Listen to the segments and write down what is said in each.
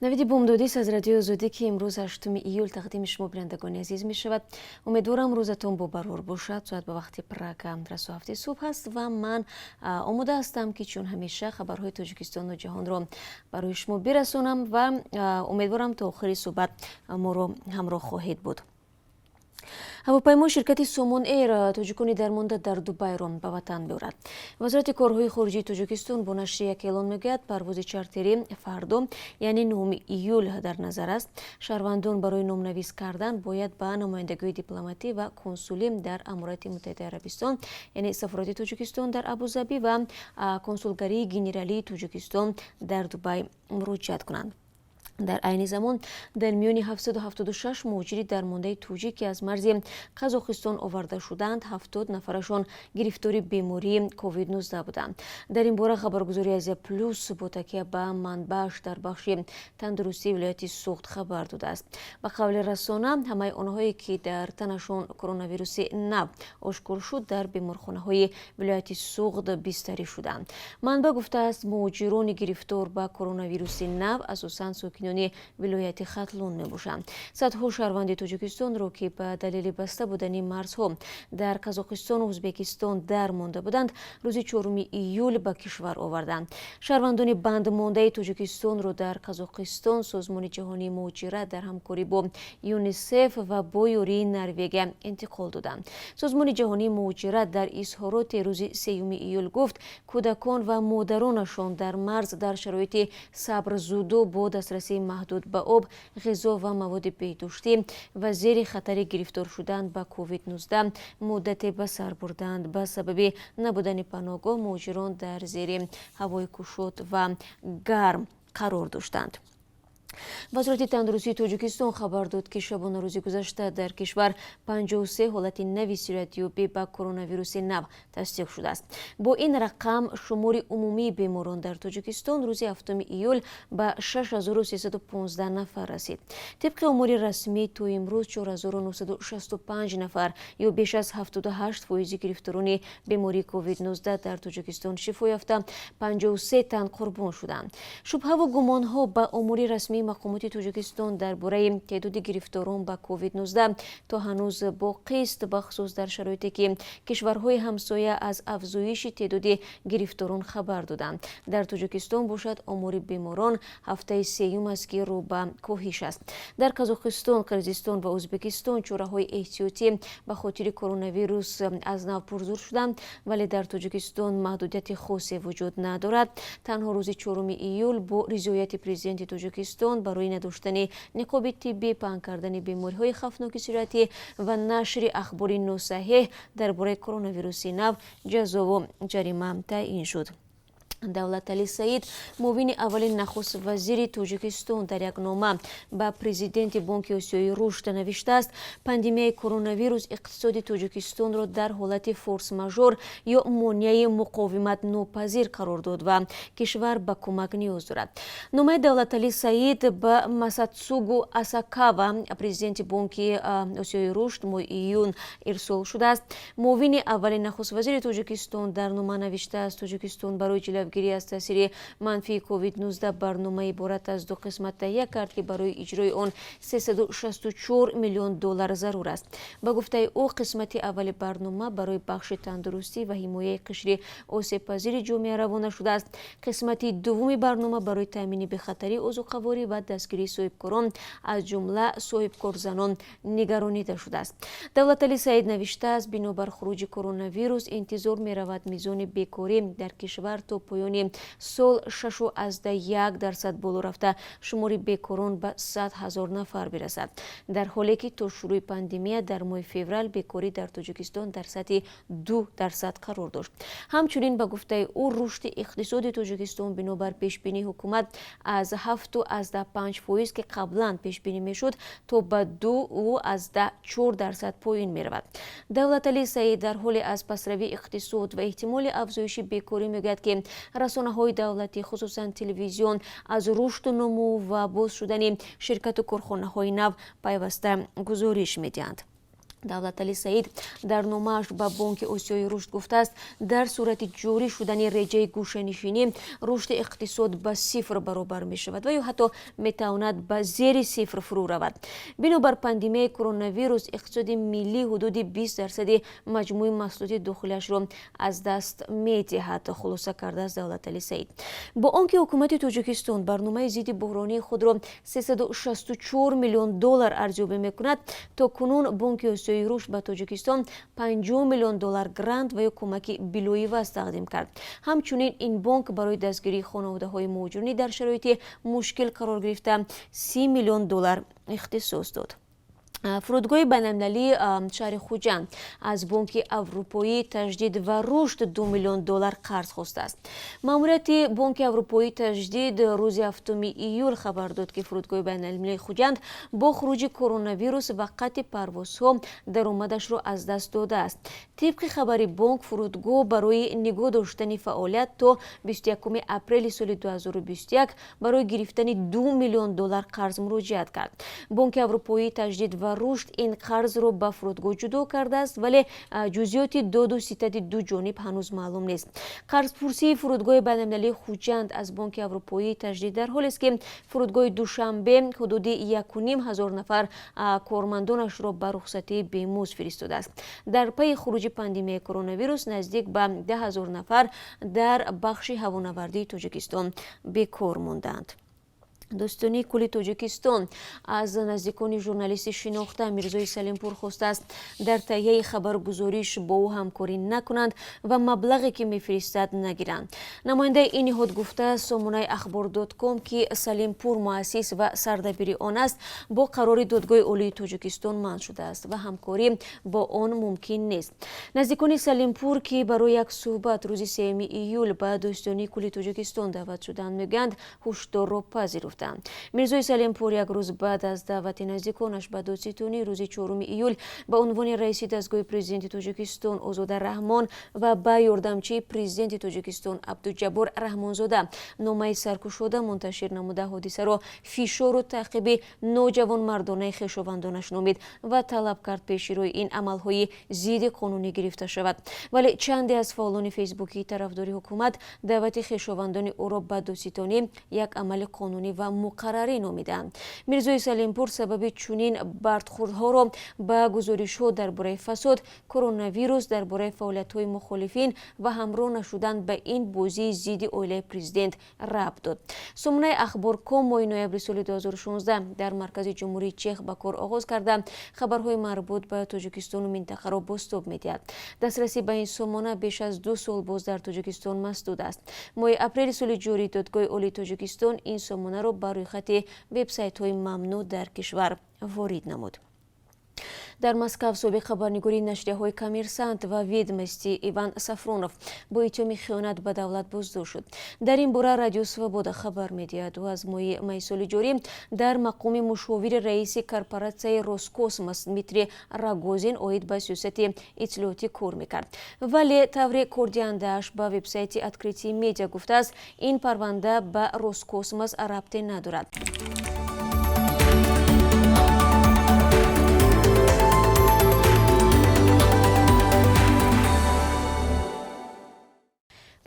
Навиди бомдодист аз Радиои Озодӣ, ки имрӯз 8 июл тақдими шумо, бинандагони азиз, мешавад. Умедворам, рӯзатон бобарор бошад. Соат ба вақти Прага расо 7-и субҳ аст ва ман омода ҳастам, ки чун ҳамеша хабарҳои Тоҷикистону ҷаҳонро барои шумо бирасонам ва умедворам, то охири суҳбат моро ҳамроҳ хоҳед буд. Ҳавопаймои ширкати Сомон Эйр тоҷикони дармонда дар Дубайро ба ватан биёрад. Вазорати корҳои хориҷии Тоҷикистон бо нашри як эълон мегӯяд, парвози чартерӣ фардо, яъне 9 июл, дар назар аст. Шаҳрвандон барои номнавис кардан бояд ба намояндагиҳои дипломатӣ ва консулӣ дар Аморати Муттаҳидаи Арабистон, яъне сафорати Тоҷикистон дар Абузабӣ ва консулгарии генералии Тоҷикистон дар Дубай муроҷиат кунанд. Дар айни замон дар миёни 776 муҳоҷири дармондаи тоҷик, ки аз марзи Қазоқистон оварда шуданд, 70 нафарашон гирифтори бемории COVID-19 буданд. Дар ин бора хабаргузории Азия Плюс бо такя ба манбааш дар бахши тандурустии вилояти Суғд хабар додааст. Ба қавли расона, ҳамаи онҳое, ки дар танашон коронавируси нав ошкор шуд, дар беморхонаҳои вилояти Суғд бистарӣ шуданд. Манбаъ гуфтааст, муҳоҷирони гирифтор ба коронавируси нав асосан сокинони вилояти Хатлон мебошанд. Садҳо шаҳрванди Тоҷикистонро, ки ба далели баста будани марзҳо дар Қазоқистону Ӯзбекистон дар монда буданд, рӯзи 4 июл ба кишвар оварданд. Шаҳрвандони бандмондаи Тоҷикистонро дар Қазоқистон Созмони ҷаҳонии муҳоҷират дар ҳамкорӣ бо ЮНИСЕФ ва бо ёрии Норвегия интиқол доданд. Созмони ҷаҳонии муҳоҷират дар изҳороти рӯзи 3 июл гуфт, кӯдакон ва модаронашон дар марз дар шароити сабрзудо, бо дастрасии маҳдуд ба об, ғизо ва маводи беҳдоштӣ ва зери хатари гирифтор шудан ба COVID-19 муддате ба сар бурданд. Ба сабаби набудани паноҳгоҳ муҳоҷирон дар зери ҳавои кушод ва гарм қарор доштанд. Вазорати тандурустии Тоҷикистон хабар дод, ки шабонарӯзи гузашта дар кишвар 53 ҳолати нави сироятёбӣ ба коронавируси нав тасдиқ шудааст. Бо ин рақам шумори умумии беморон дар Тоҷикистон рӯзи 7 июл ба 6315 нафар расид. Тибқи омори расмӣ, то имрӯз 4965 нафар ё беш аз 78 фоизи гирифторони бемории COVID-19 дар Тоҷикистон шифо ёфта, 53 тан қурбон шуданд. Шубҳаву гумонҳо ба омори расмии мақомоти Тоҷикистон дар бораи теъдоди гирифторон ба COVID-19 то ҳанӯз боқист, бахусус дар шароите ки кишварҳои ҳамсоя аз афзоиши теъдоди гирифторон хабар доданд. Дар Тоҷикистон бошад, омори беморон ҳафтаи сеюм аст, ки рӯ ба коҳиш аст. Дар Қазоқистон, Қирғизистон ва Ӯзбекистон чораҳои эҳтиётӣ ба хотири коронавирус аз нав пурзур шуданд, вале дар Тоҷикистон маҳдудияти хосе вуҷуд надорад. Танҳо рӯзи 4 июл бо ризояти президенти Тоҷикистон барои надоштани ниқоби тиббӣ, паҳн кардани бемориҳои хавфноки сироятӣ ва нашри ахбори носаҳеҳ дар бораи коронавируси нав ҷазову ҷарима таъин шуд. Давлатали Саид, муовини аввали нахуст вазири Тоҷикистон, дар як нома ба президенти Бонки Осиёии Рушд навиштааст, пандемияи коронавирус иқтисоди Тоҷикистонро дар ҳолати форс-мажор ё монеаи муқовиматнопазир қарор дод ва кишвар ба кӯмак ниёз дорад. Номаи Давлатали Саид ба Масатсугу Асакава, президенти Бонки Осиёи Рушд, моҳи июн ирсол шудааст. Муовини аввали нахуст вазири Тоҷикистон дар нома навиштааст, Тоҷикистон барои ҷилавгирӣ аз таъсири манфии COVID-19 барнома иборат аз ду қисмат таҳия кард, ки барои иҷрои он 364 миллион доллар зарур аст. Ба гуфтаи ӯ, қисмати аввали барнома барои бахши тандурустӣ ва ҳимояи қишри осебпазири ҷомеа равона шудааст. Қисмати дуввуми барнома барои таъмини бехатарии озуқаворӣ ва дастгирии соҳибкорон, аз ҷумла соҳибкорзанон, нигаронида шудааст. Давлатали Саид навиштааст, бинобар хуруҷи коронавирус интизор меравад, мизони бекорӣ дар кишвар то поёни сол 6,1% боло рафта, шумори бекорон ба 100 000 нафар бирасад, дар ҳоле ки то шурӯи пандемия дар моҳи феврал бекорӣ дар Тоҷикистон дар сатҳи 2% қарор дошт. Ҳамчунин, ба гуфтаи ӯ, рушди иқтисоди Тоҷикистон бинобар пешбинии ҳукумат аз 7,5%, ки қаблан пешбинӣ мешуд, то ба 2,4% поён меравад. Давлатали Саид дар ҳоле аз пасравии иқтисод ва эҳтимоли афзоиши бекорӣ мегӯяд, ки расонаҳои давлатӣ, хусусан телевизион, аз рушду нумӯ ва боз шудани ширкату корхонаҳои нав пайваста гузориш медиҳанд. Давлаталӣ Саид дар номааш ба Бонки Осиёи Рушд гуфтааст, дар сурати ҷорӣ шудани реҷаи гӯшанишинӣ рушди иқтисод ба сифр баробар мешавад ва ё ҳатто метавонад ба зери сифр фурӯ равад. Бинобар пандемияи коронавирус иқтисоди миллӣ ҳудуди 20% маҷмӯи маҳсулоти дохилиашро аз даст медиҳад, хулоса кардааст Давлаталӣ Саид. Бо он ки ҳукумати Тоҷикистон барномаи зидди буҳронии худро 364 миллион доллар арзёбӣ мекунад, то кунун Бонки Осиёи Рушд ба Тоҷикистон 50 миллион доллар грант ва ё кӯмаки билоиваз тақдим кард. Ҳамчунин ин бонк барои дастгирии хонаводаҳои муҳоҷиронӣ дар шароити мушкил қарор гирифта 30 миллион доллар ихтисос дод. Фурудгоҳи байналмилалии шаҳри Хуҷанд аз Бонки Аврупоии Таҷдид ва Рушд 2 миллион доллар қарз хостааст. Маъмурияти Бонки Аврупоии Таҷдид рӯзи 7 июл хабар дод, ки фурудгоҳи байналмилалии Хуҷанд бо хуруҷи коронавирус ва қатъи парвозҳо даромадашро аз даст додааст. Тибқи хабари бонк, фурудгоҳ барои нигоҳ доштани фаъолият то 21 апрели соли 2021 барои гирифтани 2 миллион доллар қарз муроҷиат кард. Бонки Аврупоии Таҷдид ва Рушд ин қарзро ба фурудгоҳ ҷудо кардааст, вале ҷузъиёти доду ситади ду ҷониб ҳанӯз маълум нест. Қарзпурсии фурудгоҳи байналмилалии Хуҷанд аз Бонки Аврупоии Таҷдид дар ҳолест, ки фурудгоҳи Душанбе ҳудуди 1500 нафар кормандонашро ба рухсатии бемузд фиристодааст. Дар пайи хуруҷи пандемияи коронавирус наздик ба 10 000 нафар дар бахши ҳавонавардии Тоҷикистон бекор мондаанд. Додситонии кулли Тоҷикистон аз наздикони журналисти шинохта Мирзои Салимпур хостааст, дар таҳияи хабаргузориш бо ӯ ҳамкорӣ накунанд ва маблағе, ки мефиристад, нагиранд. Намояндаи ин ниҳод гуфтааст, сомонаи Ахбор.ком, ки Салимпур муассис ва сардабири он аст, бо қарори Додгоҳи Олии Тоҷикистон манъ шудааст ва ҳамкорӣ бо он мумкин нест. Наздикони Салимпур, ки барои як суҳбат рӯзи 3 июл ба Додситонии кулли Тоҷикистон даъват шуданд, мегӯянд, ҳушдорро пазируфтанд. Мирзои Салимпур як рӯз баъд аз даъвати наздиконаш ба додситонӣ рӯзи 4 июл ба унвони раиси дастгоҳи президенти Тоҷикистон Озода Раҳмон ва ба ёрдамчии президенти Тоҷикистон Абдуҷаббор Раҳмонзода номаи саркушода мунташир намуда, ҳодисаро фишору таъқиби ноҷавонмардонаи хешовандонаш номид ва талаб кард, пеши рӯи ин амалҳои зидди қонунӣ гирифта шавад. Вале чанде аз фаъолони фейсбукии тарафдори ҳукумат даъвати хешовандони ӯро ба додситонӣ як амали қонунӣ ва муқаррарӣ номидаанд. Мирзои Салимпур сабаби чунин бардхӯрдҳоро ба гузоришҳо дар бораи фасод, коронавирус, дар бораи фаъолиятҳои мухолифин ва ҳамроҳ нашудан ба ин бозии зидди оилаи президент рабт дод. Сомонаи Ахборком моҳи ноябри соли 2016 дар маркази Ҷумҳурии Чех ба кор оғоз карда, хабарҳои марбут ба Тоҷикистону минтақаро бозтоб медиҳад. Дастрасӣ ба ин сомона беш аз 2 сол боз дар Тоҷикистон масдуд аст. Моҳи апрели соли ҷорӣ Додгоҳи Олии Тоҷикистон ин сомонаро ба рӯйхати вебсайтҳои мамнӯъ дар кишвар ворид намуд. Дар Москав собиқ хабарнигори нашрияҳои «Коммерсант» ва «Ведомости» Иван Сафронов бо иттиҳоми хиёнат ба давлат боздошт шуд. Дар ин бора Радио Свобода хабар медиҳад. Ӯ аз моҳи майи соли ҷорӣ дар мақоми мушовири раиси корпоратсияи «Роскосмос» Дмитрий Рогозин оид ба сиёсати иттилоотӣ кор мекард. Вале тавре кордиҳандааш ба вебсайти «Открытие медиа» гуфтааст, ин парванда ба «Роскосмос» рабте надорад.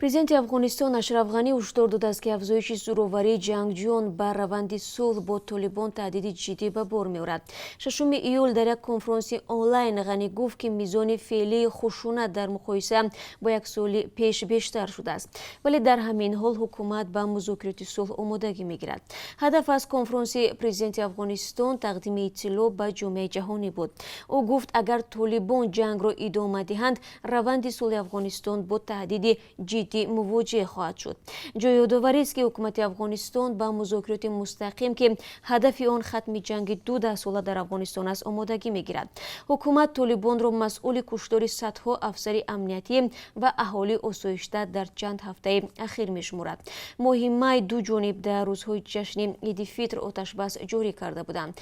Президенти Афғонистон Ашраф Ғанӣ ҳушдор додааст, ки афзоиши зӯроварии ҷангҷӯён ба раванди сулҳ бо Толибон таҳдиди ҷиддӣ ба бор меорад. 6 июл дар як конфронси онлайн Ғанӣ гуфт, ки мизони феълии хушунат дар муқоиса бо як соли пеш бештар шудааст, вале дар ҳамин ҳол ҳукумат ба музокироти сулҳ омодагӣ мегирад. Ҳадаф аз конфронси президенти Афғонистон тақдими иттилоъ ба ҷомеаи ҷаҳонӣ буд. Ӯ гуфт, агар Толибон ҷангро идома диҳанд, раванди сулҳи Афғонистон бо таҳдиди ҷиддӣ мувоҷеҳ хоҳад шуд. Ҷои ёдоварист, ки ҳукумати Афғонистон ба музокироти мустақим, ки ҳадафи он хатми ҷанги ду даҳсола дар Афғонистон аст, омодагӣ мегирад. Ҳукумат Толибонро масъули куштори садҳо афсари амниятӣ ва аҳолии осоишта дар чанд ҳафтаи ахир мешуморад. Моҳи май ду ҷониб дар рӯзҳои ҷашни Иди Фитр оташбас ҷорӣ карда буданд.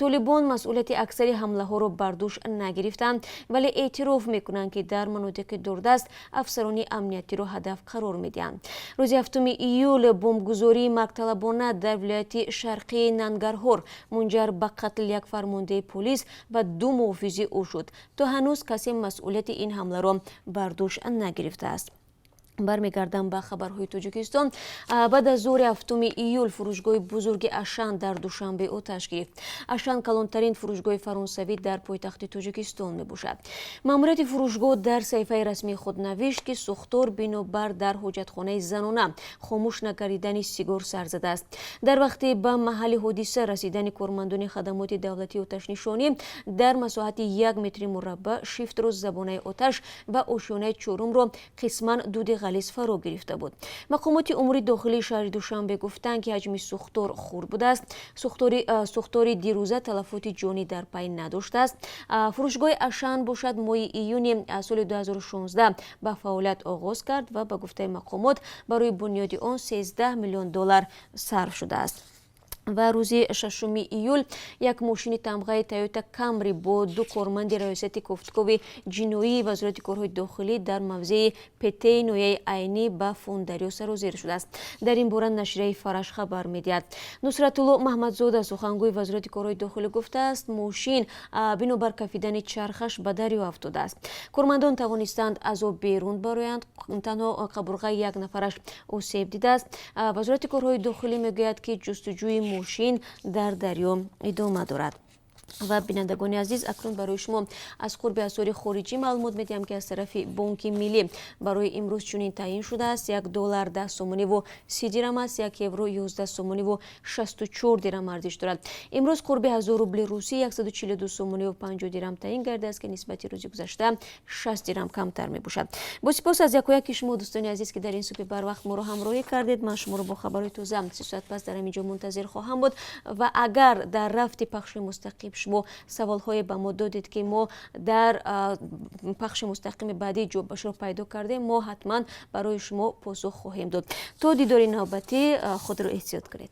Толибон масъулияти аксари ҳамлаҳоро бар дӯш нагирифтанд, вале эътироф мекунанд, ки дар манотиқи дурдаст афсарони амниятиро ҳадаф Ҳадаф қарор медиҳанд. Рӯзи 7 июл бомбгузории маргталабона дар вилояти шарқии Нангарҳор мунҷар ба қатли як фармондеҳи полис ва ду муҳофизи ӯ шуд. То ҳанӯз касе масъулияти ин ҳамларо бар дӯш нагирифтааст. Бармегардам ба хабарҳои Тоҷикистон. Баъд аз зуҳри 7 июл фурӯшгоҳи бузурги «Ашан» дар Душанбе оташ гирифт. «Ашан» калонтарин фурӯшгоҳи фаронсавӣ дар пойтахти Тоҷикистон мебошад. Маъмурияти фурӯшгоҳ дар саҳифаи расмии худ навишт, ки сӯхтор бинобар дар ҳоҷатхонаи занона хомӯш накардидани сигор сар задааст. Дар вақти ба маҳалли ҳодиса расидани кормандони хадамоти давлатии оташнишонӣ дар масоҳати 1 метри мураббаъ шифтро забонаи оташ ва ошёнаи чорумро қисман дуди ғализ фаро гирифта буд. Мақомоти умури дохилии шаҳри Душанбе гуфтанд, ки ҳаҷми сӯхтор хурд будааст. Сӯхтори дирӯза талафоти ҷонӣ дар пай надоштааст. Фурӯшгоҳи «Ашан» бошад, моҳи июни соли 2016 ба фаъолият оғоз кард ва, ба гуфтаи мақомот, барои бунёди он 13 миллион доллар сарф шудааст. Ва рӯзи 6 июл як мошини тамғаи «Тойота Камри» бо ду корманди Раёсати кофтукови ҷиноии Вазорати корҳои дохилӣ дар мавзеи Петеи ноҳияи Айнӣ ба Фондарё сарозер шудааст. Дар ин бора нашрияи «Фараш» хабар медиҳад. Нусратулло Маҳмадзода, сухангӯи Вазорати корҳои дохилӣ, гуфтааст, мошин бинобар кафидани чархаш ба дарё афтодааст. Кормандон тавонистанд аз об берун бароянд, танҳо қабурғаи як нафараш осеб дидааст. Вазорати корҳои дохилӣ мегӯяд, ки ҷустуҷӯи мошин дар дарё идома дорад. Ва, бинандагони азиз, акнун барои шумо аз қурби асъори хориҷӣ маълумот медиҳам, ки аз тарафи Бонки Миллӣ барои имрӯз чунин таъин шудааст: 1 доллар 10 сомониву 30 дирам аст, 1 евро 11 сомониву 64 дирам арзиш дорад. Имрӯз қурби 1000 рубли русӣ 142 сомониву 50 дирам таъин гардааст, ки нисбати рӯзи гузашта 60 дирам камтар мебошад. Бо сипос аз якояки шумо, дӯстони азиз, ки дар ин субҳи барвақт моро ҳамроҳӣ кардед. Ман шуморо бо хабарҳои тоза 3 соат пас дар ҳамин ҷо мунтазир хоҳам буд. Ва агар дар рафти пахши мустақим шумо саволҳое ба мо додед, ки мо дар пахши мустақими баъдӣ ҷавобашро пайдо кардем, мо ҳатман барои шумо посух хоҳем дод. То дидори навбатӣ худро эҳтиёт кунед.